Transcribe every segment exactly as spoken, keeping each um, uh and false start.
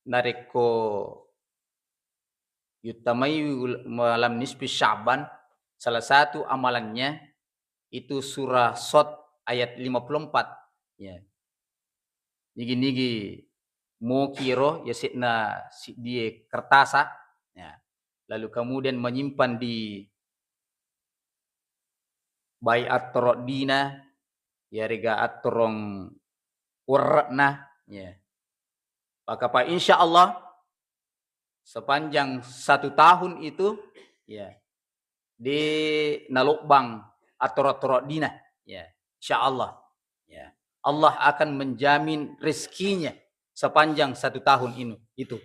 narekko yuttamai ul-, malam nisfi Sya'ban, salah satu amalannya itu surah Shad ayat lima puluh empat. Ya. Nigi-nigi mokiro yase'na siddie kertasa. Ya. Lalu kemudian menyimpan di bai attoroddina, yarega attorong werre'na, ya. Maka pa insya Allah sepanjang satu tahun itu, ya, de nalobbang attoro-, attoroddina, ya, insya Allah, ya. Allah akan menjamin rezekinya sepanjang satu tahun ini, itu.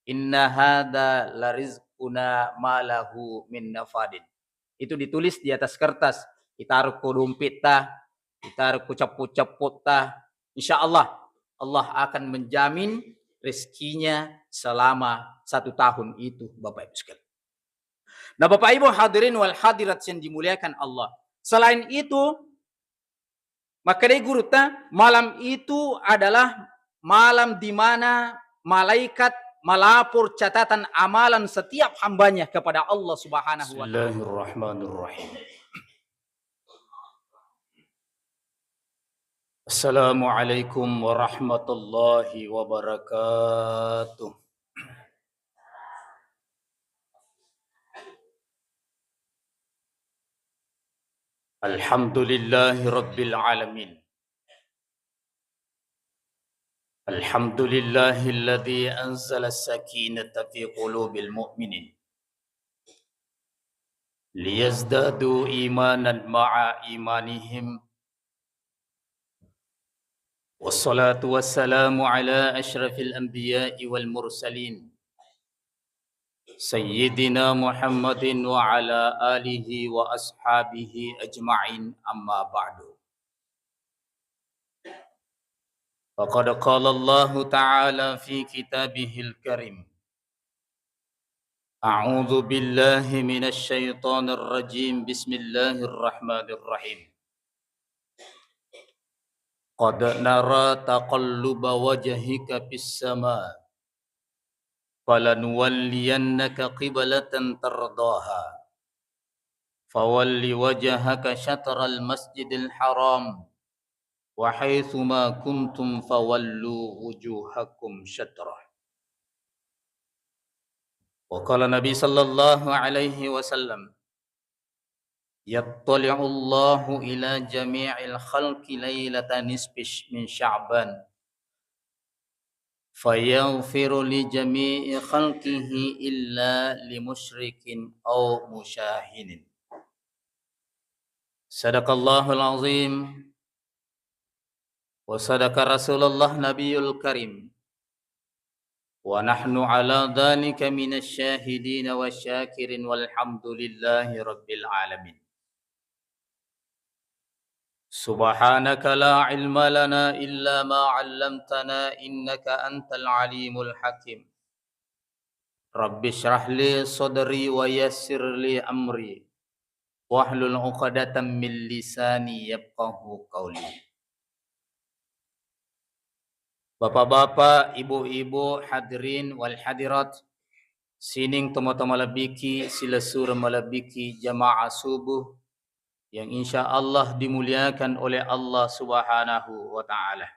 Inna hadza larizquna ma lahu min nafadin. Itu ditulis di atas kertas, itaro ko dompetta, itaro ko cappo-cappotta. Insya Allah, Allah akan menjamin rezekinya selama satu tahun itu, Bapak Ibu sekalian. Nah, Bapak Ibu hadirin wal hadirat yang dimuliakan Allah. Selain itu, makkedai gurutta, malam itu adalah malam di mana malaikat melapor catatan amalan setiap hambanya kepada Allah Subhanahu wa Ta'ala. Bismillahirrahmanirrahim. Assalamualaikum warahmatullahi wabarakatuh. Alhamdulillahi rabbil alamin. Alhamdulillahilladzi anzala sakinata fi qulubil mu'minin liyazdadu imanan ma'a imanihim. Wassalatu wassalamu ala asyrafil anbiya'i wal mursalin, Sayyidina Muhammadin wa ala alihi wa ashabihi ajma'in, amma ba'du. Faqad qala Allahu ta'ala fi kitabihil karim. A'udzu billahi minasy syaithanir rajim. Bismillahirrahmanirrahim. Qad nara taqalluba wajhika fis sama, falanuwalliyannaka qiblatan tardaha. Fawalli wajhaka syatral masjidil haram. Wa haitsuma kuntum fawallu wujuhakum syatrah. Wa qala Nabi sallallahu alaihi wasallam, yattali'u Allahu ila jami'il khalqi lailata nisfi sy-, min Sya'ban. Fayaghfiru li jami'i khalqihi illa li musyrikin aw musyahinin. Sadaqallahul azim. Wa sadaqa Rasulullah Nabiyul Karim. Wa nahnu ala dzalika minasy syahidin wasy syakirin walhamdulillahi rabbil alamin. Subhanaka la ilma lana illa ma 'allamtana innaka antal alimul hakim. Rabbi shrah li sadri wa yassir li amri, wahlul 'uqdatam min lisani yafqahu qawli. Bapak-bapak, ibu-ibu, hadirin wal hadirat, sining tomatoa malebbiki, silessureng malebbiki, jamaah subuh yang insya Allah dimuliakan oleh Allah Subhanahu wa Ta'ala.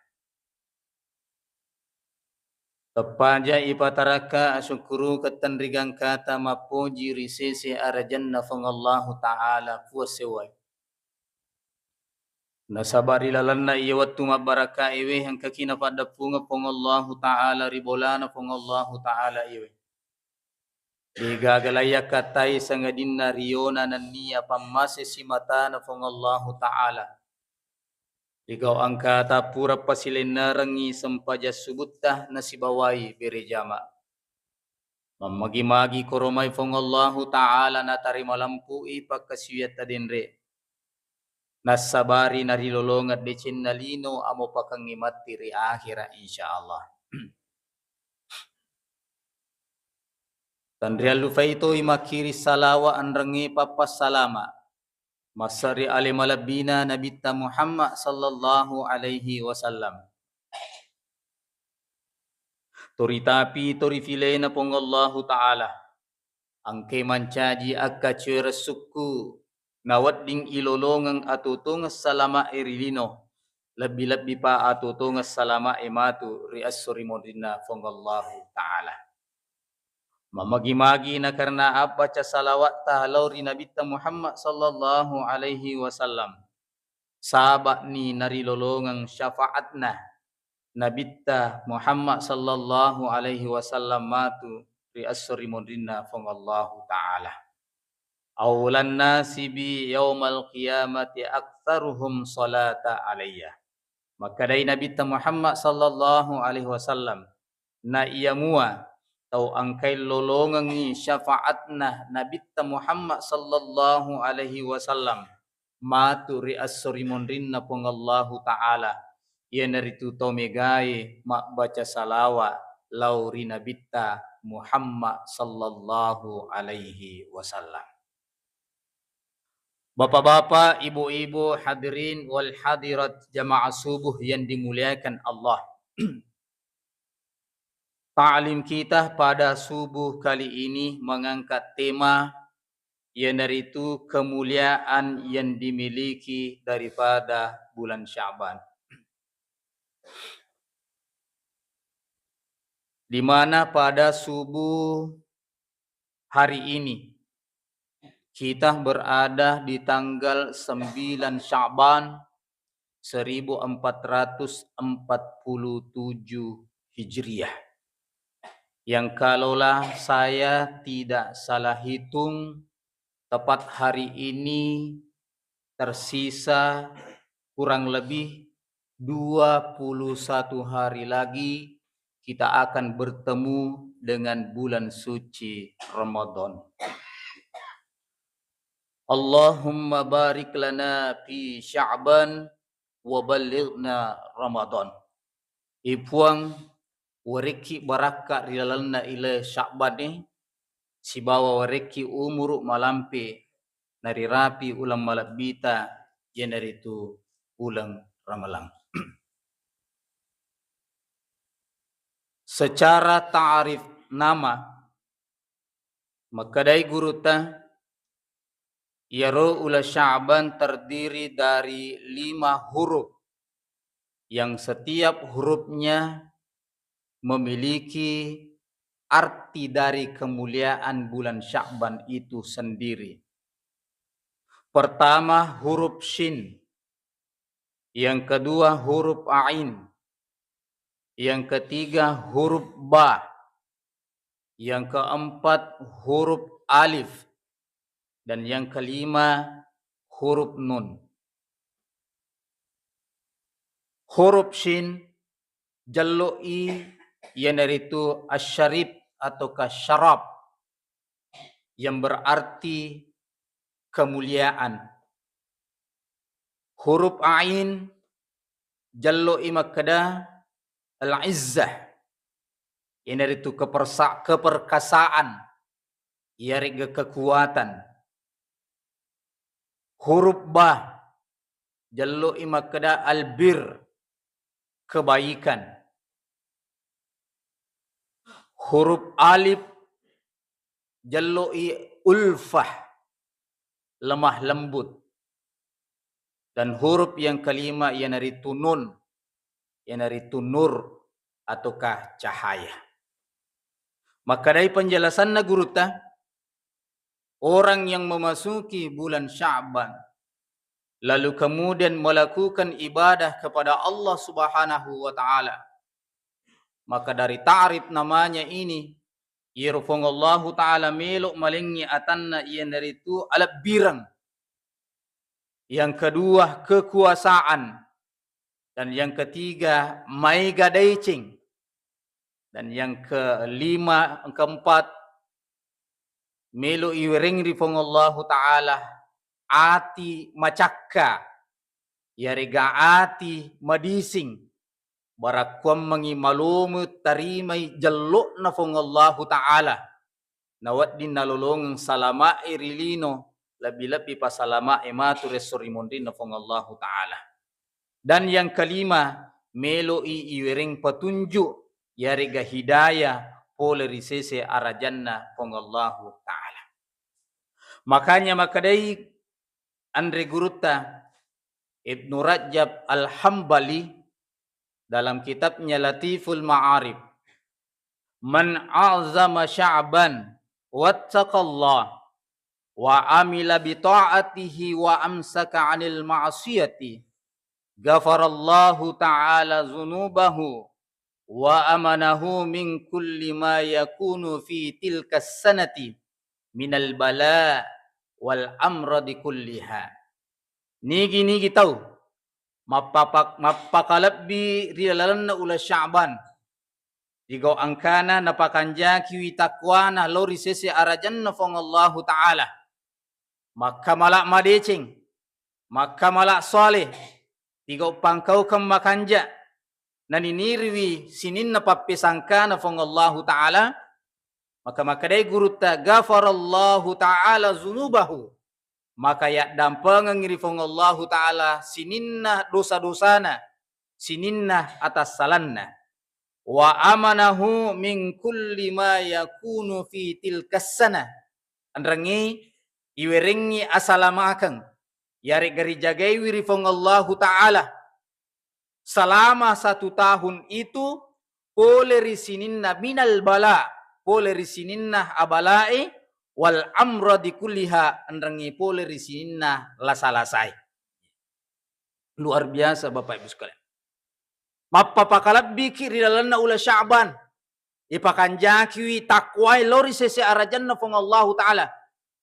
Teppaja ipatarakka asukkurukeng tenrigangkata mappoji ri sese arajanna Fuang Allahu Ta'ala, Puang sewwae. Nasaba ri lalenna iye wettu mabbarakkaewe engkaki napaddeppungeng Fuang Allahu Ta'ala ri bolana Fuang Allahu Ta'ala iyewe. Degaga laiyakkatai sangadinna riyona nenniya pammase simatana Fuang Allahu Ta'ala. Rigau engkata pura pasilennerengngi sempajang subutta nasibawai bere jama. Mammagi-magi koromai Fuang Allahu Ta'ala natarima lempui pakkasiwiatta denre. Nassabari narilolongeng decenna lino amo pakengngi matti ri akhera, insya Allah. Tanriallupai toi makkiri salawa enrengnge pappassalama. Massari ale malebbina Nabitta Muhammad sallallahu alaihi wasallam. Toritapi torifilena Puang Allahu Ta'ala, engkai mancaji akkacoereng sukku, nawedding ilolongeng atotongeng salama'e ri lino, lebbi-lebbipa atotongeng salama'e matu ri esso ri monrinna Puang Allahu Ta'ala. Mamagi-magi nakarena abbaca salawatta lao ri Nabitta Muhammad sallallahu alaihi wasallam. Saba'ni narilolongeng syafaatna Nabitta Muhammad sallallahu alaihi wasallam matu ri esso ri monrinna Puang Allahu Ta'ala. Aulan nasi bi yaumal qiyamati aktsaruhum salata alayya. Makkedai Nabitta Muhammad sallallahu alaihi wasallam, na iya mua tau engkai lolongengngi syafaatna Nabitta Muhammad sallallahu alaihi wasallam matu ri esso ri monrinna Puang Allahu Ta'ala, iyanaritu tau megae mabbaca salawa lao ri Nabitta Muhammad sallallahu alaihi wasallam. Bapak-bapak, ibu-ibu, hadirin wal hadirat jamaah subuh yang dimuliakan Allah. Ta'lim kita pada subuh kali ini mengangkat tema, iyanaritu kemuliaan yang dimiliki daripada bulan Sya'ban. Di mana pada subuh hari ini kita berada di tanggal sembilan Sya'ban seribu empat ratus empat puluh tujuh Hijriah. Yang kalaulah saya tidak salah hitung, tepat hari ini tersisa kurang lebih dua puluh satu hari lagi kita akan bertemu dengan bulan suci Ramadan. Allahumma barik lana fi Sya'ban wa ballighna Ramadan. E Puang, werekki barakka ri lalenna ile Sya'ban e, sibawa werekki umuru malampe narirapi uleng malebbita, iyanaritu uleng Ramalang. Secara ta'rif nama, makkedai gurutta, iyaro uleng Sya'ban terdiri dari lima huruf yang setiap hurufnya memiliki arti dari kemuliaan bulan Sya'ban itu sendiri. Pertama, huruf shin. Yang kedua, huruf ain. Yang ketiga, huruf ba. Yang keempat, huruf alif. Dan yang kelima, huruf nun. Huruf shin, jello'i, iyanaritu asyarib ataukah syarab, yang berarti kemuliaan. Huruf ain, jello'i makkeda al-izzah, iyanaritu kepersa-, keperkasaan, iyaregga kekuatan. Huruf ba, jello'i makkeda albir, kebaikan. Huruf alif, jello'i ulfah, lemah lembut. Dan huruf yang kelima iyanaritu nun, iyanaritu nur ataukah cahaya. Makkedai penjelasanna gurutta, orang yang memasuki bulan Sya'ban, lalu kemudian melakukan ibadah kepada Allah Subhanahu wa Ta'ala, maka dari ta'rif namanya ini, iyaro Puang Allahu Ta'ala melo malengngi atanna iyanaritu alebbireng. Yang kedua, kekuasaan. Dan yang ketiga, maega deceng. Dan yang kelima, keempat, melo iwereng ri Puang Allahu Ta'ala ati macakka, iyarega ati madising, barakkuammengi malomo tarimai jello'na Puang Allahu Ta'ala, nawedding nalolongeng salama'e ri lino, lebbi-lebbi pasalama'e matu ri esso ri monrinna Puang Allahu Ta'ala. Dan yang kelima, melo'i iwereng petunjuk yarega hidayah pole ri sese arajanna Puang Allahu Ta'ala. Makanya makkedai anre gurutta Ibnu Rajab Al-Hambali dalam kitabnya Latiful Ma'arif, "Man a'zama Sya'ban wattaqallah wa amila bi ta'atihi wa amsaka 'anil ma'siyati, ghafarallahu ta'ala dzunubahu wa amanahu min kulli ma yakunu fi tilkas sanati minal bala wal amradi kulliha." Nigi-nigi tau mappapa-, mappakalebbi ri lalenna uleng Sya'ban, digau engkana napakanjakiwi takwana lao ri sese arajanna Puang Allahu Ta'ala, makkamala madeceng, makkamala saleh, digau pangkaukeng makanja, naniniriwi sininna pappesangkana Puang Allahu Ta'ala, maka makkedai gurutta, "Ghafarallahu ta'ala dzunubahu." Maka yaddampengengngi ri Puang Allahu Ta'ala sininna dosa-dosana, sininna atassalanna. "Wa amanahu min kulli ma yakunu fi tilkas sanah." Enrengngi iwerengngi asalamakeng, yarega rijagaiwi ri Puang Allahu Ta'ala selama satu tahun itu, pole ri sininna minal bala, pole ri sininna abalae, wal amradi kulliha, enrengngi pole ri sininna lasa-lasae. Luar biasa, Bapak Ibu sekalian. Mappapakalebbiki ri lalenna uleng Sya'ban. Ipakanjakiwi takwae lao ri sese arajanna Puang Allahu Ta'ala,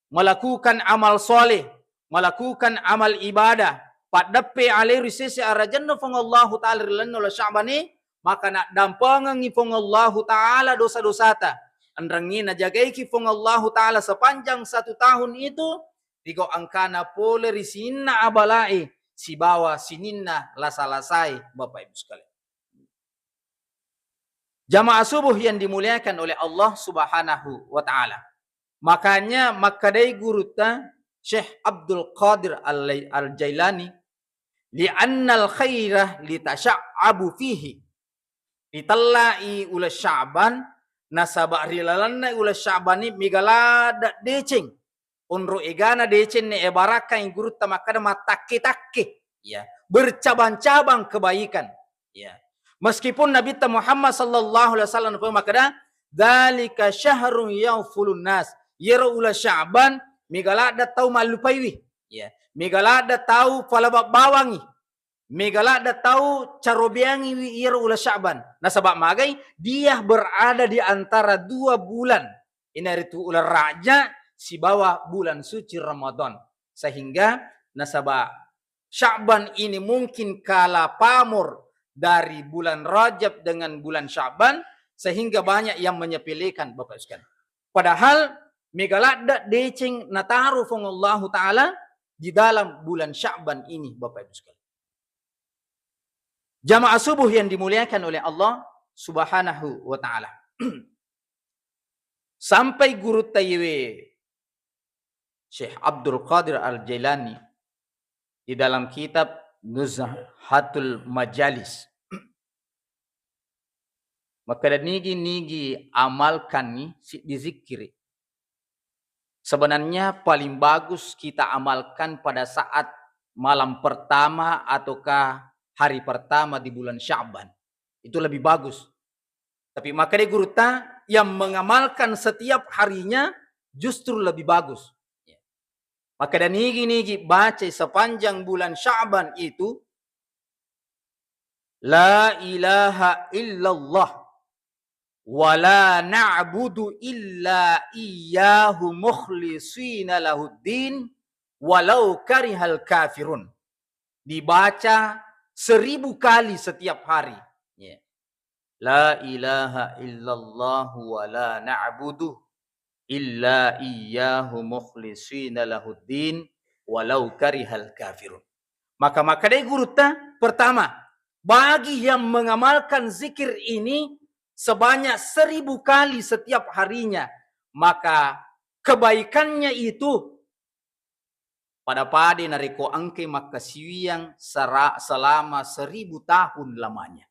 melakukan amal soleh, melakukan amal ibadah, paddeppe alai ri sese arajanna Puang Allahu Ta'ala ri lalenna uleng Sya'bane, maka naddampengengngi Puang Allahu Ta'ala dosa-dosata. Enrengngi najagaiki Puang Allahu Ta'ala sepanjang satu tahun itu, digau engkana pole ri sininna abalae sibawa sininna lasa-lasae, Bapak Ibu sekalian. Jamaah subuh yang dimuliakan oleh Allah Subhanahu wa Ta'ala. Makanya makkedai gurutta Syekh Abdul Qadir Al-, Al-Jailani, "Li'annal khaira litasya'abu fihi." Ritellai uleng Sya'ban, nasaba ri lalenna uleng Sya'ban ni mega ladde deceng. Onro egana deceng ne ebarakkang gurutta makkeda mattakke-takke, ya, bercabang-cabang kebaikan, ya. Meskipun Nabitta Muhammad sallallahu alaihi wasallam makkeda, "Dzalika syahrun yaghfulun nas." Yero uleng Sya'ban mega ladde tau mallupaiwi, ya. Mega ladde tau falababbawangi. Mega ladde tau carobeangiwi iyaro uleng Sya'ban. Nasaba magai, dia berada di antara dua bulan, inaritu uleng Raja sibawa bulan suci Ramadan. Sehingga nasaba Sya'ban ini mungkin kalah pamor dari bulan Rajab dengan bulan Sya'ban, sehingga banyak yang menyepelekan, Bapak Ibu sekalian. Padahal mega ladde deceng nataro Puang Allahu Ta'ala di dalam bulan Sya'ban ini, Bapak Ibu sekalian. Jamaah subuh yang dimuliakan oleh Allah Subhanahu wa Ta'ala. Sampai gurutta iyewe Syekh Abdul Qadir Al-Jailani di dalam kitab Nuzhatul Majalis. Makkeda nigi-nigi amalkanni siddi zikkiri. Sebenarnya paling bagus kita amalkan pada saat malam pertama ataukah hari pertama di bulan Sya'ban. Itu lebih bagus. Tapi makkeda gurutta, yang mengamalkan setiap harinya justru lebih bagus. Makkeda nigi-nigi bacai sepanjang bulan Sya'ban itu, "La ilaha illallah wa la na'budu illa iyyahu mukhlishina lahuddin walau karihal kafirun." Dibaca seribu kali setiap hari. Ya. "La ilaha illallah wa la na'budu illa iyyahu mukhlishina lahuddin walau karihal kafirun." Maka makkedai gurutta, pertama, bagi yang mengamalkan zikir ini sebanyak seribu kali setiap harinya, maka kebaikannya itu pada-pada narekko engkai makkasiwiang sera-, selama seribu tahun lamanya.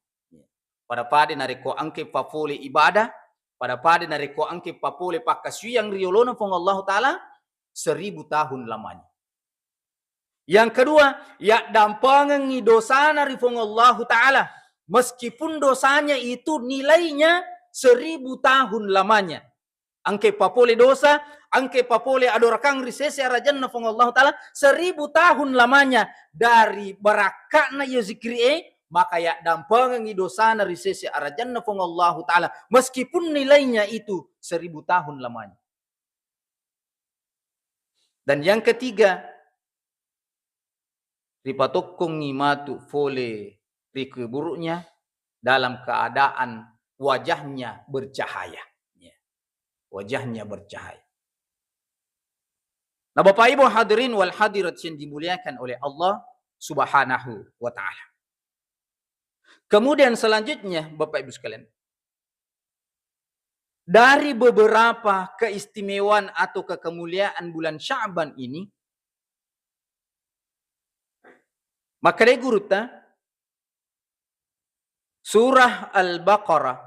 Pada-pada narekko engke papole ibadah, pada-pada narekko engke papole pakkasuwiyang ri yolona Puang Allahu Ta'ala, seribu tahun lamanya. Yang kedua, yaddampengengngi dosana ri Puang Allahu Ta'ala, meskipun dosanya itu nilainya seribu tahun lamanya. Engke papole dosa, engke papole adorakang ri sese arajanna Puang Allahu Ta'ala, seribu tahun lamanya, dari barakka'na iya zikri e, maka yaddampengengngi dosana ri sese arajanna Puang Allahu Ta'ala, meskipun nilainya itu seribu tahun lamanya. Dan yang ketiga, ripatokkongngi matu fole ri kuburu'nya dalam keadaan wajahnya bercahaya. Ya. Wajahnya bercahaya. Nah, Bapak Ibu hadirin wal hadirat yang dimuliakan oleh Allah Subhanahu wa Ta'ala. Kemudian selanjutnya, Bapak Ibu sekalian, dari beberapa keistimewaan atau kekemuliaan bulan Sya'ban ini, makkedai gurutta, surah Al-Baqarah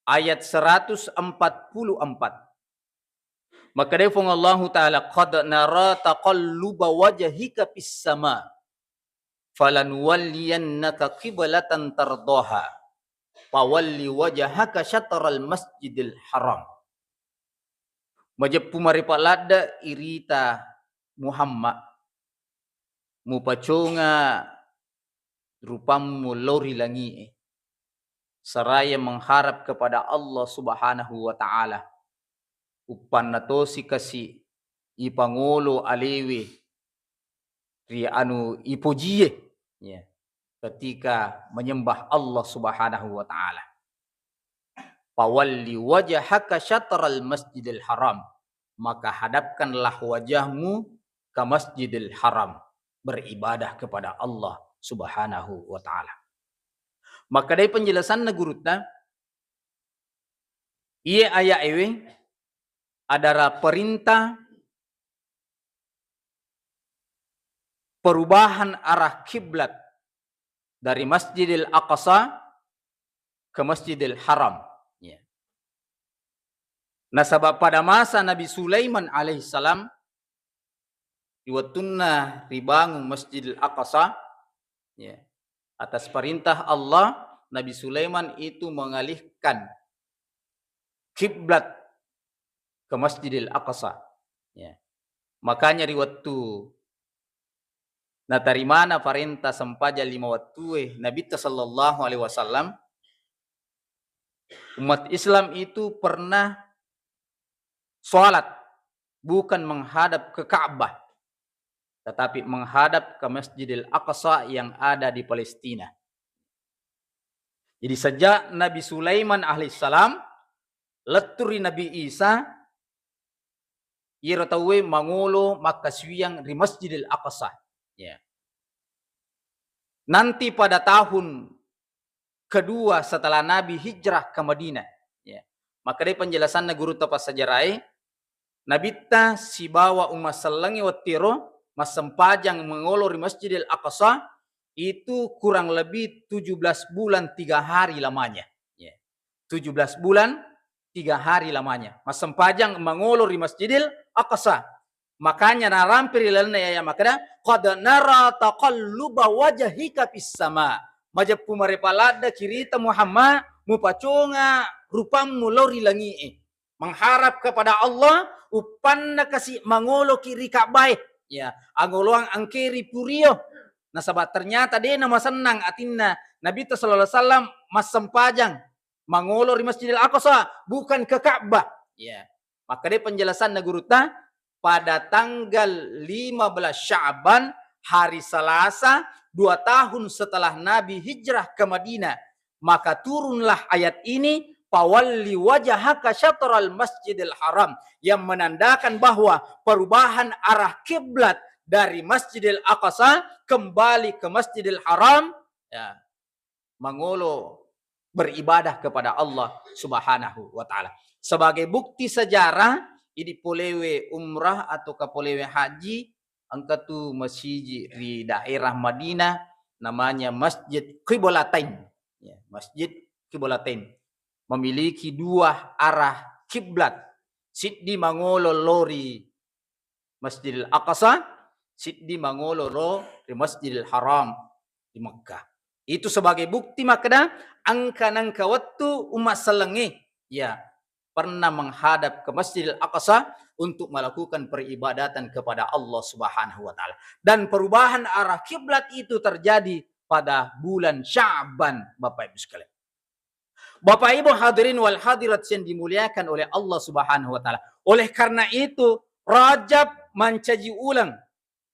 ayat seratus empat puluh empat. Makkedai Puang Allahu Ta'ala, "Qad nara taqalluba wajhika fis sama, falanuwalliyannaka qiblatan tardaha, fawalli wajhaka syatral masjidil haram." Majeppu marepa ladde irita Muhammad, mupaconga rupammu lao ri langi'e, seraya mengharap kepada Allah Subhanahu wa Ta'ala, uppanna tosi kasi ipangolo alewe ri anu ipojie, ya, ketika menyembah Allah Subhanahu wa Ta'ala. "Fawalli wajhaka syatral Masjidil Haram," maka hadapkanlah wajahmu ke Masjidil Haram, beribadah kepada Allah Subhanahu wa Ta'ala. Makkedai penjelasanna gurutta, iye ayat ewe adalah perintah perubahan arah kiblat dari Masjidil Aqsa ke Masjidil Haram. Ya. Nasaba pada masa Nabi Sulaiman alaihissalam, ri wettunna ribangun Masjidil Aqsa, ya, atas perintah Allah, Nabi Sulaiman itu mengalihkan kiblat ke Masjidil Aqsa. Ya. Makanya ri wettu natarimana parenta sempajang lima wettue Nabitta sallallahu alaihi wasallam, umat Islam itu pernah sholat bukan menghadap ke Ka'bah, tetapi menghadap ke Masjidil Aqsa yang ada di Palestina. Jadi sejak Nabi Sulaiman alaihissalam lettu ri Nabi Isa, iyaro tauwe mangolo makkasuwiyang ri Masjidil Aqsa. Ya. Nanti pada tahun kedua setelah Nabi hijrah ke Madinah. Ya. Makkedai penjelasanna gurutta passajarae, Nabitta sibawa umma sellengnge wettiro massempajang mangolo ri Masjidil Aqsa itu kurang lebih tujuh belas bulan tiga hari lamanya. Ya. Tujuh belas bulan tiga hari lamanya. Massempajang mangolo ri Masjidil Aqsa. Makanya narampe ri lalenna ayat makkeda, "Qad nara taqalluba wajhika fis sama." Majeppu marepa ladde kirita Muhammad, mupaconga rupammu lao ri langi'e. Mengharap kepada Allah, uppanna kasi mangoloki ri Ka'bae. Ya, angoloang engke ri purio. Nasaba ternyata de namasennang atinna Nabitta sallallahu alaihi wasallam massempajang mangolo ri Masjidil Aqsa, bukan ke Ka'bah. Ya. Makkedai penjelasanna gurutta, pada tanggal lima belas Sya'ban, hari Selasa, dua tahun setelah Nabi hijrah ke Madinah, maka turunlah ayat ini, "Fawalli wajhaka syatral Masjidil Haram," yang menandakan bahwa perubahan arah kiblat dari Masjidil Aqsa kembali ke Masjidil Haram, ya, mangolo beribadah kepada Allah Subhanahu wa Ta'ala. Sebagai bukti sejarah, idi polewe umrah atau ka polewe haji, engka tu masiji ri daerah Madinah, namanya Masjid Qiblatain. Ya, Masjid Qiblatain. Memiliki dua arah kiblat. Siddi mangolo lao ri Masjidil Aqsa, siddi mangolo lao ri Masjidil Haram di Makkah. Itu sebagai bukti makkeda engka nengka wettu umma sellengnge, ya, pernah menghadap ke Masjidil Aqsa untuk melakukan peribadatan kepada Allah Subhanahu wa Ta'ala. Dan perubahan arah kiblat itu terjadi pada bulan Sya'ban, Bapak Ibu sekalian. Bapak Ibu hadirin wal hadirat yang dimuliakan oleh Allah Subhanahu wa Ta'ala. Oleh karena itu, Rajab mancaji uleng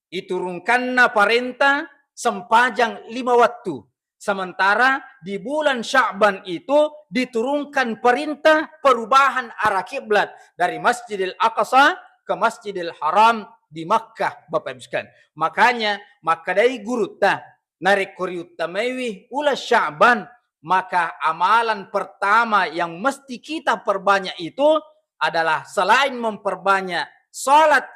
diturunkanna parenta sempajang lima waktu. Sementara di bulan Sya'ban itu diturunkan perintah perubahan arah kiblat dari Masjidil Aqsa ke Masjidil Haram di Makkah, Bapak Ibu sekalian. Makanya, makkedai gurutta, narekko riuttamaiwi uleng Sya'ban, maka amalan pertama yang mesti kita perbanyak itu adalah selain memperbanyak salat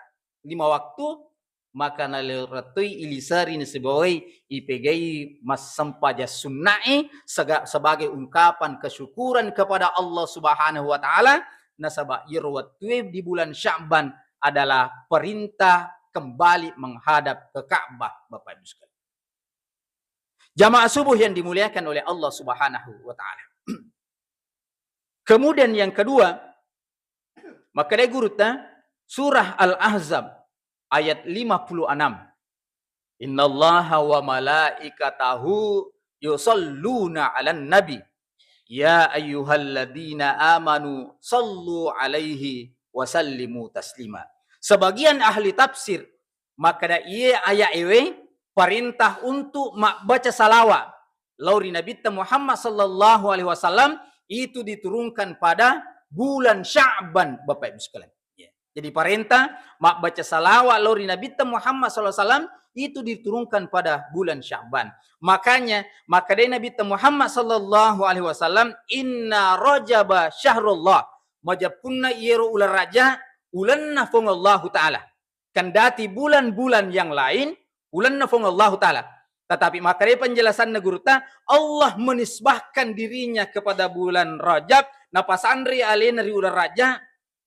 lima waktu, maka nalerettui iliseri nasibawai ipegai massempajang sunnae sega-, sebagai ungkapan kesyukuran kepada Allah Subhanahu wa Ta'ala, nasaba iyaro wettue di bulan Sya'ban adalah perintah kembali menghadap ke Ka'bah, Bapak Ibu sekalian. Jamaah subuh yang dimuliakan oleh Allah Subhanahu wa Ta'ala. Kemudian yang kedua, makkedai gurutta, surah Al-Ahzab ayat lima puluh enam. "Innallaha wa malaikatahu yusalluna 'alan nabi. Ya ayyuhalladzina amanu sallu 'alaihi wa sallimu taslima." Sebagian ahli tafsir makkeda iye ayat ewe perintah untuk mabbaca salawa lao ri Nabitta Muhammad sallallahu alaihi wasallam itu diturunkan pada bulan Sya'ban, Bapak Ibu sekalian. Ya. Jadi perintah mabbaca salawa lao ri Nabitta Muhammad sallallahu alaihi wasallam itu diturunkan pada bulan Sya'ban. Makanya, makkedai Nabitta Muhammad sallallahu alaihi wasallam, "Inna Rajaba syahrullah." Majeppunna iyero uleng Rajab, ulenna Puang Allahu Ta'ala. Kendati bulan-bulan yang lain, ulenna Puang Allahu Ta'ala. Tetapi makkedai penjelasanna gurutta, Allah menisbahkan dirinya kepada bulan Rajab, napasanre alena ri uleng Rajab.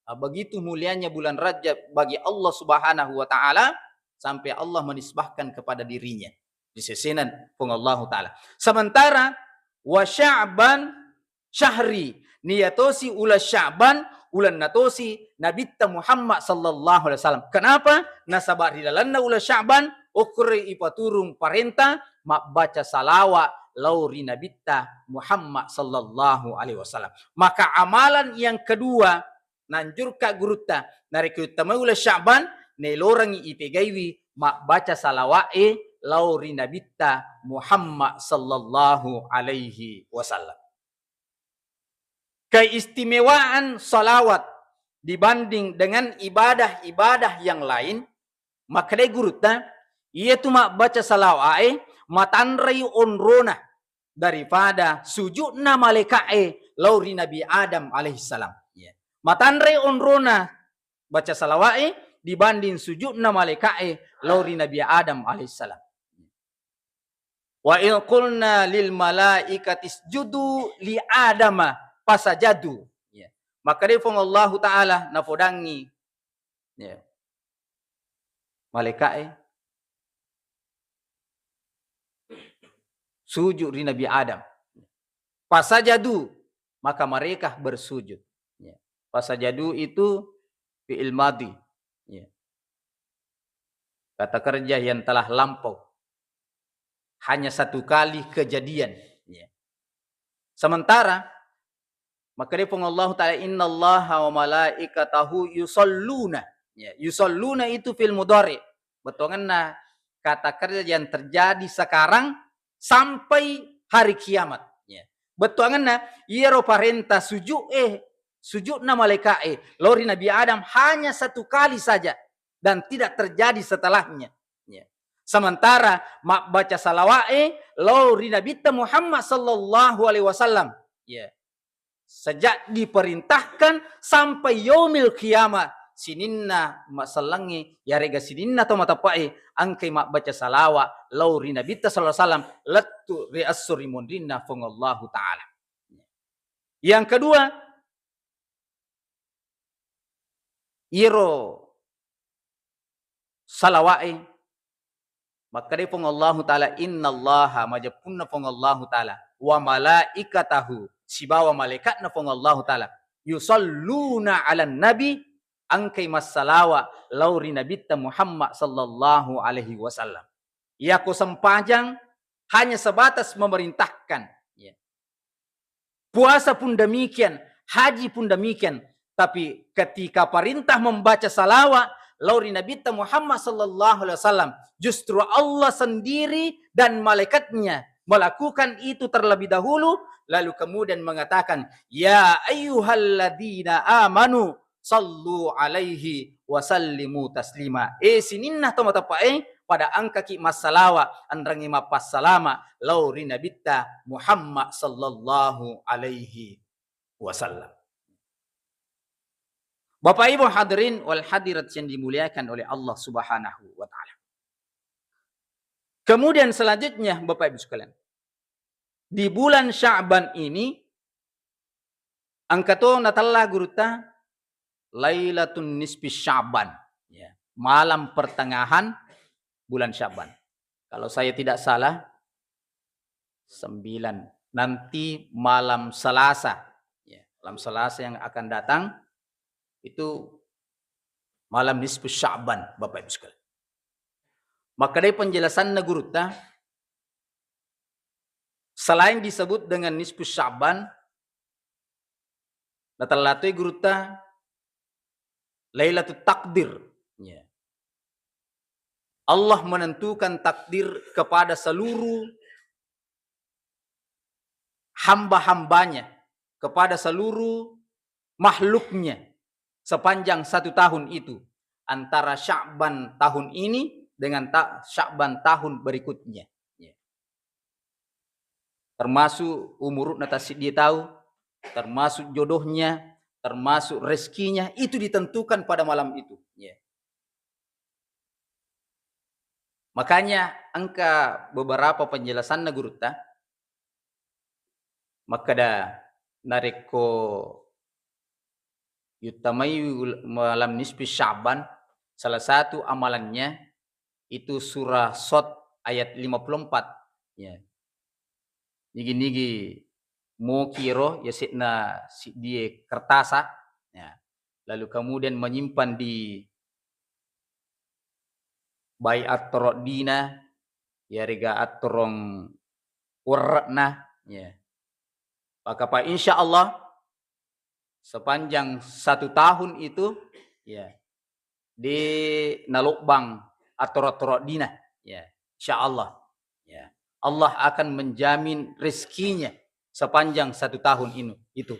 Ah, begitu mulianya bulan Rajab bagi Allah Subhanahu wa Ta'ala, sampai Allah menisbahkan kepada dirinya. Di sesena Puang Allahu Ta'ala. Sementara, "Wa Sya'ban syahri", niyatosi uleng Sya'ban, ulenna tosi Nabitta Muhammad sallallahu alaihi wasallam. Kenapa? Nasaba ri lalenna uleng Sya'ban, okkoroi ipaturung parenta mabbaca salawa lao ri Nabitta Muhammad sallallahu alaihi wasallam. Maka amalan yang kedua, nanjurka gurutta, narekko uttamai uleng Sya'ban, nailorengngi ipegaiwi mabbaca salawa'e lao ri Nabitta Muhammad sallallahu alaihi wasallam. Keistimewaan salawat dibanding dengan ibadah-ibadah yang lain, makkedai gurutta, iyatu mabbaca salawa'e matanrei onrona daripada sujudna malaika'e lao ri Nabi Adam alaihissalam. Ya. Matanrei onrona baca salawa'e dibanding sujudna malaika'e lao ri Nabi Adam alaihissalam. "Wa in qulna lil malaikati isjudu li Adama fasajadu." Ya. Makkedai Puang Allahu Ta'ala napodangngi, ya, malaika'e sujud ri Nabi Adam. Fasajadu, maka mereka bersujud. Ya. Fasajadu itu fi'il madhi. Ya. Kata kerja yang telah lampau. Hanya satu kali kejadian. Ya. Sementara, makkedai Puang Allahu Ta'ala, "Innallaha wa malaikatahu yusalluna." Ya, yusalluna itu fi'il mudhari. Bettuangenna kata kerja yang terjadi sekarang sampai hari kiamat. Ya. Bettuangenna, iyaro parenta sujud, eh, sujudna malaika'e lao ri Nabi Adam hanya satu kali saja dan tidak terjadi setelahnya. Ya. Sementara mabbaca salawa'e lao ri Nabitta Muhammad sallallahu alaihi wasallam. Ya. Sejak diperintahkan sampai yaumil qiyamah, sininna masellengnge, yarega sininna to mateppe'e engkai mabbaca salawa lao ri Nabitta sallallahu alaihi wasallam lettu ri esso ri monrinna Puang Allahu Ta'ala. Yang kedua, iyaro salawa'e, makkedai Puang Allahu Ta'ala, "Innallaha," majeppunna Puang Allahu Ta'ala, "wa malaikatahu," sibawa malaikatna Puang Allahu Ta'ala, "yusalluna 'alan nabi," engkai massalawa lao ri Nabitta Muhammad sallallahu alaihi wasallam. Yako sempajang hanya sebatas memerintahkan. Ya. Puasa pun demikian, haji pun demikian. Tapi ketika perintah membaca salawat lao ri Nabitta Muhammad sallallahu alaihi wasallam, justru Allah sendiri dan malaikatnya melakukan itu terlebih dahulu, lalu kemudian mengatakan, "Ya ayyuhalladzina amanu sallu alaihi wa sallimu taslima." Eh, sininna to mateppe'e, pada engkaki massalawa, enrengngi mappassalama lao ri Nabitta Muhammad sallallahu alaihi wasallam. Bapak Ibu hadirin wal hadirat yang dimuliakan oleh Allah Subhanahu wa Ta'ala. Kemudian selanjutnya, Bapak Ibu sekalian, di bulan Sya'ban ini, engka to natella gurutta Lailatun Nisfi Sya'ban, ya, malam pertengahan bulan Sya'ban. Kalau saya tidak salah, sembilan. Nanti malam Selasa, ya, malam Selasa yang akan datang itu malam nisfu Sya'ban, Bapak Ibu sekalian. Makkedai penjelasanna gurutta, selain disebut dengan nisfu Sya'ban, natellatoi gurutta Lailatul Takdir. Ya. Allah menentukan takdir kepada seluruh hamba-hambanya, kepada seluruh makhluknya sepanjang satu tahun itu, antara Sya'ban tahun ini dengan ta-, Sya'ban tahun berikutnya. Ya. Termasuk umurna tassiddie tau, termasuk jodohnya, termasuk rezekinya, itu ditentukan pada malam itu. Ya. Makanya engka beberapa penjelasanna gurutta, makkeda narekko yuttamai ul-, malam nisfi Sya'ban, salah satu amalannya itu surah Sod ayat lima puluh empat. Ya. Nigi-nigi moki ro yase'na siddie kertasa. Ya. Lalu kemudian menyimpan di bai attoro dina, yarega attorong werre'na, ya. Maka, Pak, insya Allah sepanjang satu tahun itu, ya, de nalobbang attoro-toro dina, ya, insya Allah, ya, Allah akan menjamin rezekinya sepanjang satu tahun ini, itu.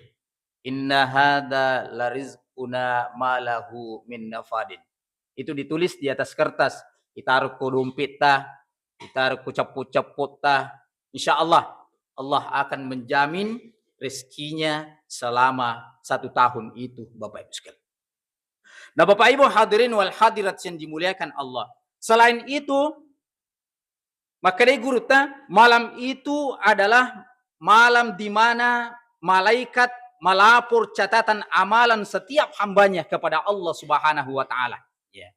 Inna hadza larizquna ma lahu min nafadin. Itu ditulis di atas kertas, itaro ko dompetta, itaro ko cappo-cappotta. Insya Allah, Allah akan menjamin rezekinya selama satu tahun itu, Bapak Ibu sekalian. Nah, Bapak Ibu hadirin wal hadirat yang dimuliakan Allah. Selain itu, makkedai gurutta, malam itu adalah malam di mana malaikat melapor catatan amalan setiap hambanya kepada Allah Subhanahu wa Ta'ala. Ya.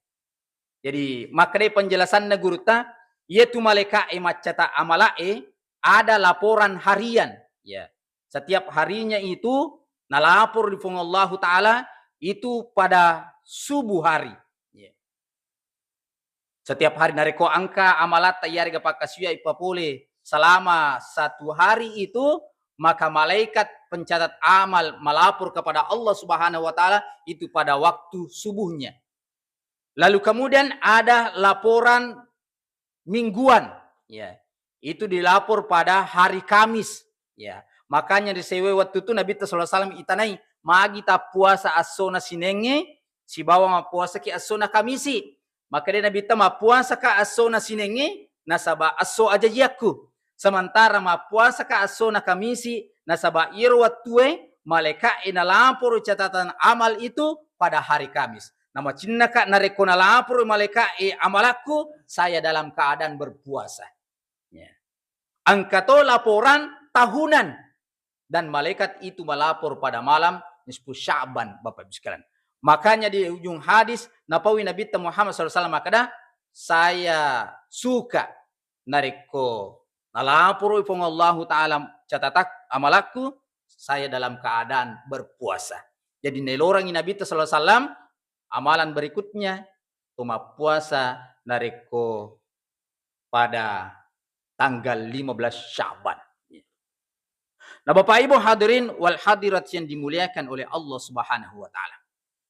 Jadi, makkedai penjelasanna gurutta, iyatu malaika'e maccata amala'e ada laporan harian. Ya. Setiap harinya itu nalapor di Puang Allahu Ta'ala itu pada subuh hari. Ya. Setiap hari narekko engka amalatta iyarega pakkasiwiang ipapole selama satu hari itu, maka malaikat pencatat amal melapor kepada Allah Subhanahu wa Ta'ala itu pada waktu subuhnya. Lalu kemudian ada laporan mingguan, ya, itu dilapor pada hari Kamis, ya. Makanya ri sewwe wettu tu Nabitta sallallahu alaihi wasallam itanai, magi tappuasa essona Sinengnge sibawa mappuasaki essona Kamisi. Makkedai Nabitta, mappuasaka essona Sinengnge nasaba esso ajajiakku. Sementara mappuasaka essona Kamisi nasaba iyaro wettue malaika'e nalaporo catatan amal itu pada hari Kamis. Namacinnaka narekko nalaporo malaika'e amalakku, saya dalam keadaan berpuasa. Ya. Engka to laporan tahunan. Dan malaikat itu melapor pada malam nisfu Sya'ban, Bapak Ibu sekalian. Makanya di ujung hadis, napaui Nabitta Muhammad sallallahu alaihi wasallam makkeda, "Saya suka narekko nalaporo Puang Allahu Ta'ala catatak amalakku, saya dalam keadaan berpuasa." Jadi, nailorangi Nabitta sallallahu alaihi wasallam amalan berikutnya, to mappuasa narekko pada tanggal lima belas Sya'ban. Nah, Bapak Ibu hadirin wal hadirat yang dimuliakan oleh Allah Subhanahu wa Ta'ala.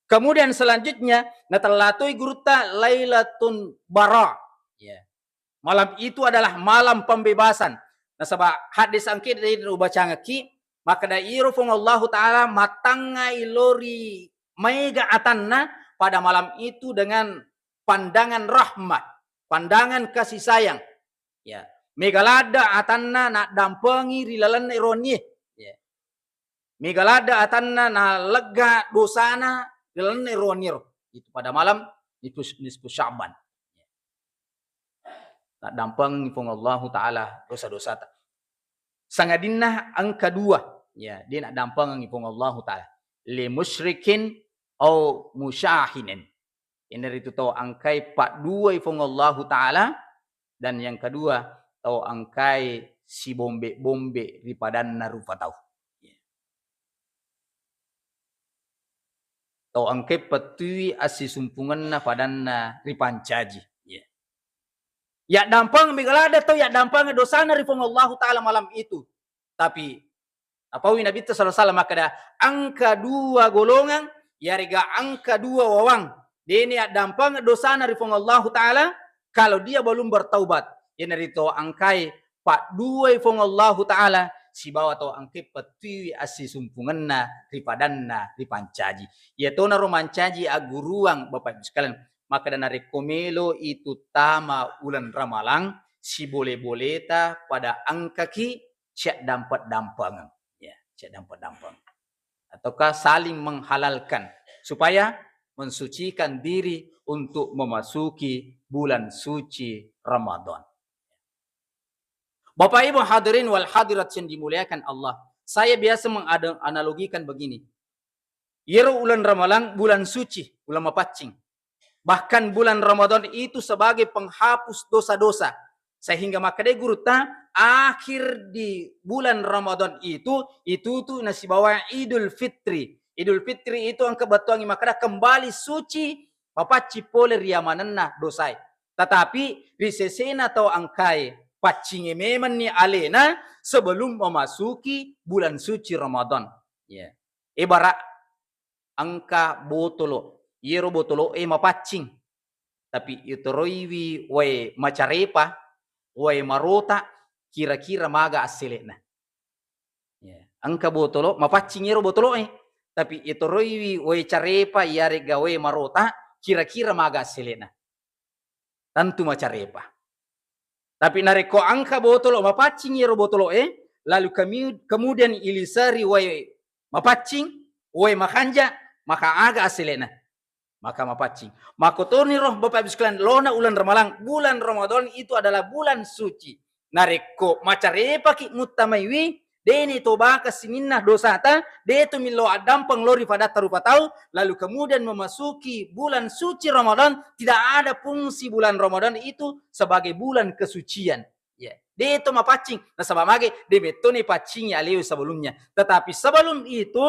Kemudian selanjutnya, natellatoi gurutta Lailatun Bara. Ya. Malam itu adalah malam pembebasan. Nasaba hadis engke de ubacangekki, makkeda iro Puang Allahu Ta'ala mattangngai lori maega atanna pada malam itu dengan pandangan rahmat, pandangan kasih sayang. Ya. Mega ladde atanna naddampengi ri lalenna ironie. Ya. Mega ladde atanna nalegga dosana ri lalenna ironiero. Itu pada malam nisfu, nisfu Sya'ban. Naddampengi Puang Allahu Ta'ala dosa-dosata. Sangadinna engka dua, ya, de naddampengi Puang Allahu Ta'ala. Li musyrikin au musyahinin. Iyanaritu tau engkai padduai Puang Allahu Ta'ala, dan yang kedua, tau engkai sibombe-bombe ri padanna rupa tau. Tau engkai pettui assisumpungenna padanna ripancaji. Yaddampeng mega ladde tau yaddampengeng dosana ri Puang Allahu Ta'ala malam itu. Tapi napaui Nabitta sallallahu alaihi wasallam makkeda, engka dua golongang, yarega engka dua wawang. Dene addampengeng dosana ri Puang Allahu Ta'ala, kalau dia belum bertaubat. Iyanaritu engkai padduai Puang Allahu Ta'ala, sibawa tau engkai pettuiwi assisumpungenna ri padanna ripancaji. Iyatonaro mancaji agguruang, Bapak Ibu sekalian, makkeda narekko melo itu tama uleng Ramalang, sibole-boleta pada engkaki siaddampeng-dampengeng. Ya, siaddampeng-dampengeng. Ataukah saling menghalalkan supaya mensucikan diri untuk memasuki bulan suci Ramadan. Bapak Ibu hadirin wal hadirat yang dimuliakan Allah, saya biasa menganalogikan begini. Iyaro uleng Ramalang bulan suci, uleng mapaccing. Bahkan bulan Ramadan itu sebagai penghapus dosa-dosa. Sehingga makkedai gurutta, akhir di bulan Ramadan itu, itu tu nasibawa Idul Fitri. Idul Fitri itu engka bettuangi makkeda kembali suci, mapaccing pole ri yamanenna dosae. Tetapi ri sesena tau engkae paccingi memenni alena sebelum memasuki bulan suci Ramadan. Ya. Ibarat engka botolo. Iyaro botolo'e mapaccing. Tapi itoroiwi wae macarepa, wae marota, kira-kira maga assele'na. Ya, engka botolo, mapaccing iyaro botolo'e. Tapi itoroiwi wae carepa, iyarega wae marota, kira-kira maga assele'na. Tentu macarepa. Tapi narekko engka botolo, mapaccing iyaro botolo'e, lalu kemi-, kemudian iliseri wae mapaccing, wae makanja, maka aga assele'na? Maka mapaccing. Makkotoniro, Bapak Ibu sekalian, lona uleng Ramalang, bulan Ramadan itu adalah bulan suci. Narekko macarepaki muttamaiwi, deni tobaka sininna dosata, detu millau addampeng lao ri padatta rupa tau, lalu kemudian memasuki bulan suci Ramadan, tidak ada fungsi bulan Ramadan itu sebagai bulan kesucian. Ya, detu mapaccing. Nasaba mage, de mettoni paccingi alewe sebelumnya. Tetapi sebelum itu,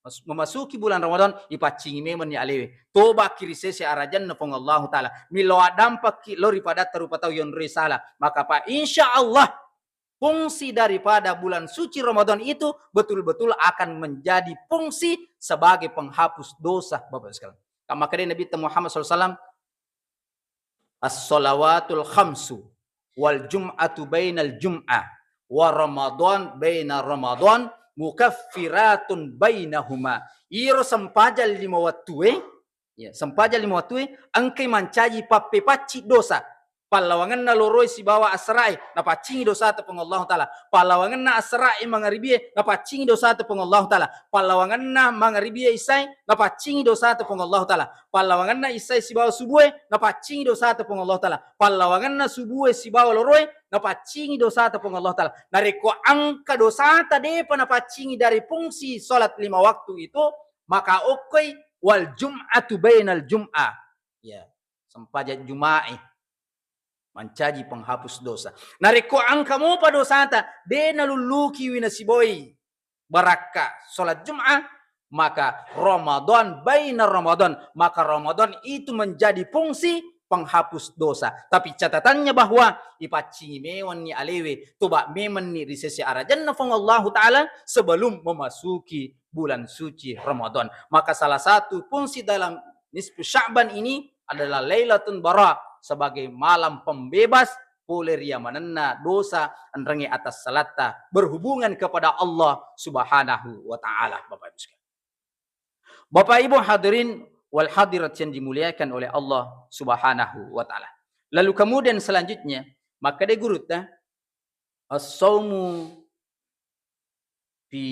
mas-, memasuki bulan Ramadan, ipaccingi memenni alewe. Tobaki ri sese arajanna Puang Allahu Ta'ala. Millau addampekki lao ri padatta rupa tau yonroi sala. Maka, Pak, insya Allah, fungsi daripada bulan suci Ramadan itu betul-betul akan menjadi fungsi sebagai penghapus dosa, Bapak Ibu sekalian. Kama kede Nabi Muhammad sallallahu alaihi wasallam, "As-salawatul khamsu wal jum'atu bainal jum'ah wa Ramadan baina Ramadan mukaffiratun bainahuma." Iro sempajang lima wattue, ya, sempajang lima wattue engkai mancaji pappepacci dosa. Pallawangenna loroe sibawa asra'e, napaccingi dosata Puang Allahu Ta'ala. Pallawangenna asra'e mangaribie, napaccingi dosata Puang Allahu Ta'ala. Pallawangenna mangaribie isai, napaccingi dosata Puang Allahu Ta'ala. Pallawangenna isai sibawa subue, napaccingi dosata Puang Allahu Ta'ala. Pallawangenna subue sibawa loroe, napaccingi dosata Puang Allahu Ta'ala. Narekko engka dosata depa napaccingi dari fungsi salat lima waktu itu, maka okkoi wal jum'atu bainal jum'ah. Ya, sempajang Juma'i mancaji penghapus dosa. Narekko engka mopa dosata, de nalullukiwi nasiboi barakka salat Jumat, maka Ramadan baina Ramadan, maka Ramadan itu menjadi fungsi penghapus dosa. Tapi catatannya bahwa ipaccingi mewanni alewe, toba memanni ri sese arajanna Puang Allahu Ta'ala sebelum memasuki bulan suci Ramadan. Maka salah satu fungsi dalam nisfu Sya'ban ini adalah Lailatun Bara sebagai malam pembebas pole ri yamanenna dosa enrengnge atas salatta berhubungan kepada Allah Subhanahu wa Ta'ala, Bapak Ibu sekalian. Bapak Ibu hadirin wal hadirat yang dimuliakan oleh Allah Subhanahu wa Ta'ala. Lalu kemudian selanjutnya, makkeda gurutta, as-saumu fi,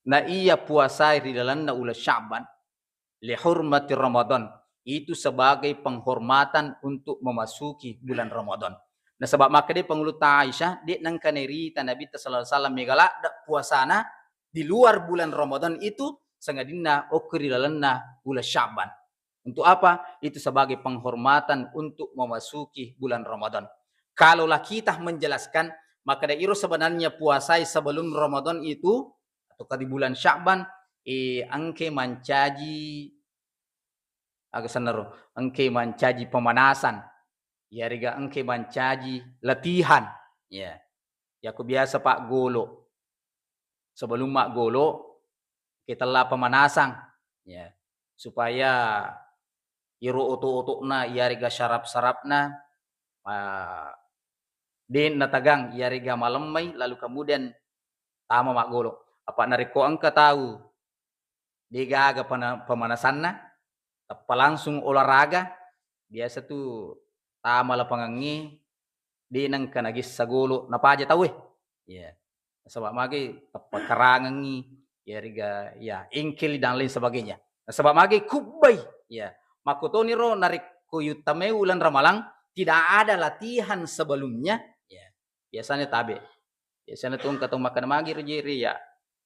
na iya puasai ri lalenna uleng Sya'ban, li hurmati Ramadan, itu sebagai penghormatan untuk memasuki bulan Ramadan. Nasaba makkeda Pangulutta Aisyah, de nengka nairita Nabitta sallallahu alaihi wasallam mega ladde puasana di luar bulan Ramadan itu, sangadinna okko ri lalenna uleng Sya'ban. Untuk apa? Itu sebagai penghormatan untuk memasuki bulan Ramadan. Kalaulah kita menjelaskan, makkeda iro sebenarnya puasai sebelum Ramadan itu, atau di bulan Sya'ban, eh, engke mancaji, aga sennaro, engke mancaji pemanasan, yarega engke mancaji latihan, ya. Yako biasa paggolo. Sebelum maggolo, kita la pemanasan, ya. Supaya iro oto-otokna, yarega syarap-syarapna, ah, de natagang, yarega malemmai, lalu kemudian tama maggolo. Apa narekko engka tau de gaga pana-, pemanasanna, tappa langsung olahraga, biasa tu tama lapangengnge, de nengka nagessa golo, napaja tauwe. Iya. Nasaba magi tappa karangengngi, yarega, ya, engkel dan lain sebagainya. Nasaba magi kubbai, ya. Makkutoniro narekko yuttamai uleng Ramalang, tidak ada latihan sebelumnya, ya. Biasanya tabe. Biasanya tu engka tau makkeda magi ro jere, ya,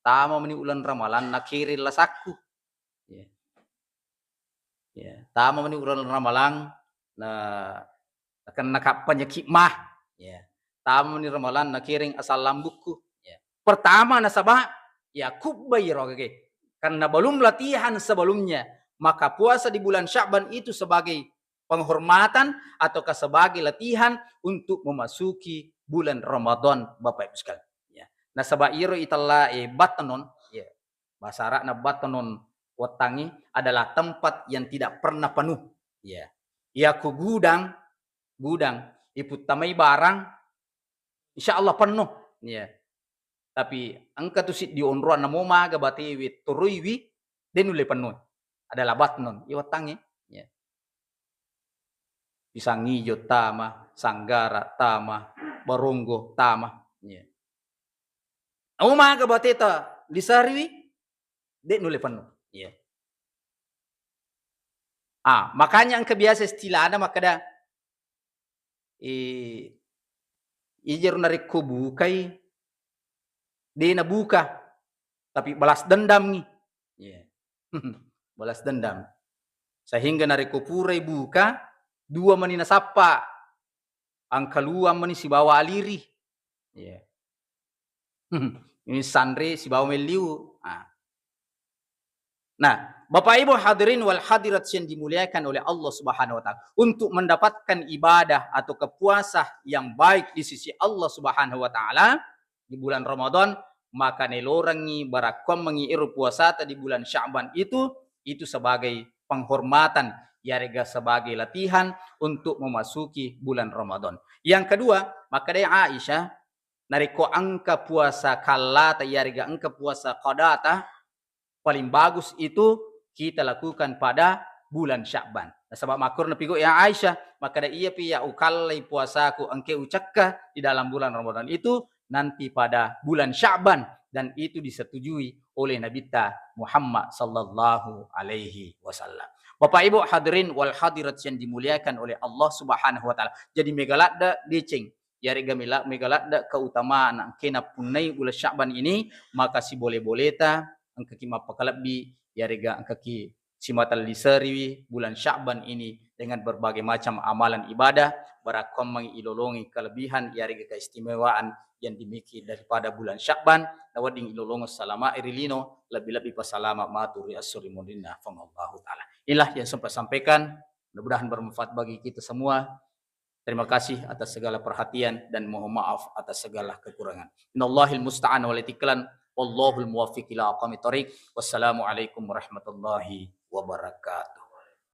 tama meni uleng Ramalang nakiring lasakku. Ya. Ya, tama meni uleng Ramalang na, nakenna kappa nyaki mah. Ya. Tama meni Ramalang nakiring asam lambukku. Ya. Pertama nasaba, ya, kubbai ro gage. Karena belum latihan sebelumnya, maka puasa di bulan Sya'ban itu sebagai penghormatan ataukah sebagai latihan untuk memasuki bulan Ramadan, Bapak Ibu sekalian. Ya. Nasaba iro itella, eh, batnon, ya. Bahasa Arabna batnon wettangnge adalah tempat yang tidak pernah penuh. Ya. Yako gudang, gudang, iputtamai barang, insya Allah penuh. Ya. Tapi engka tu siddi onroang, namo maga batewe toroiwi, de nulle penuh. Adalah batnon, iya wettangnge. Ya. Pisang ijo tama, sanggara tama, baronggo tama. Ya. Namo maga bateta lisariwi, de nulle penuh. Ya. Ah, makanya engka biasa istilahna makkeda, eh, ijaro narekko bukai, de nabuka, tapi balas dendamngi. Iya. Balas dendam. Sehingga narekko purai buka, dua mani nasappa, angkaluang mani sibawa aliri. Iya. Ini sanre sibawa melliu. Ah. Nah, Bapak Ibu hadirin wal hadirat yang dimuliakan oleh Allah Subhanahu wa Ta'ala, untuk mendapatkan ibadah atau kepuasa yang baik di sisi Allah Subhanahu wa Ta'ala di bulan Ramadan, maka nelorengngi, barakkuammengngi ero puasata di bulan Sya'ban itu, itu sebagai penghormatan, yarega sebagai latihan untuk memasuki bulan Ramadan. Yang kedua, makkedai Aisyah, narekko engka puasa kallata, yarega engka puasa qadata, paling bagus itu kita lakukan pada bulan Sya'ban. Nasaba makkorona pigau ya Aisyah, makkeda, "Iyapi ya ukallei puasaku engke ucekka di dalam bulan Ramadan itu nanti pada bulan Sya'ban, dan itu disetujui oleh Nabitta Muhammad sallallahu alaihi wasallam." Bapak Ibu hadirin wal hadirat yang dimuliakan oleh Allah Subhanahu wa taala. Jadi mega ladde deceng, yarega mela-, mega ladde keutamaan engkena punnai bulan Sya'ban ini, maka sibole-boleta engkaki mappakalebbi, yarega engkaki simatelliseriwi bulan Sya'ban ini dengan berbagai macam amalan ibadah, barakkuammengi ilolongi kelebihan yarega keistimewaan yang dimiliki daripada bulan Sya'ban, nawedding ilolongo salama ri lino, lebbi-lebbi pasalama matu ri esso ri munrinna Puang Allahu Ta'ala. Inilah yang sempat sampaikan, mudah-mudahan bermanfaat bagi kita semua. Terima kasih atas segala perhatian dan mohon maaf atas segala kekurangan. Innallahil musta'an wal itiklan, wallahul muwaffiq ila aqwamit thariq. Wassalamualaikum warahmatullahi wabarakatuh.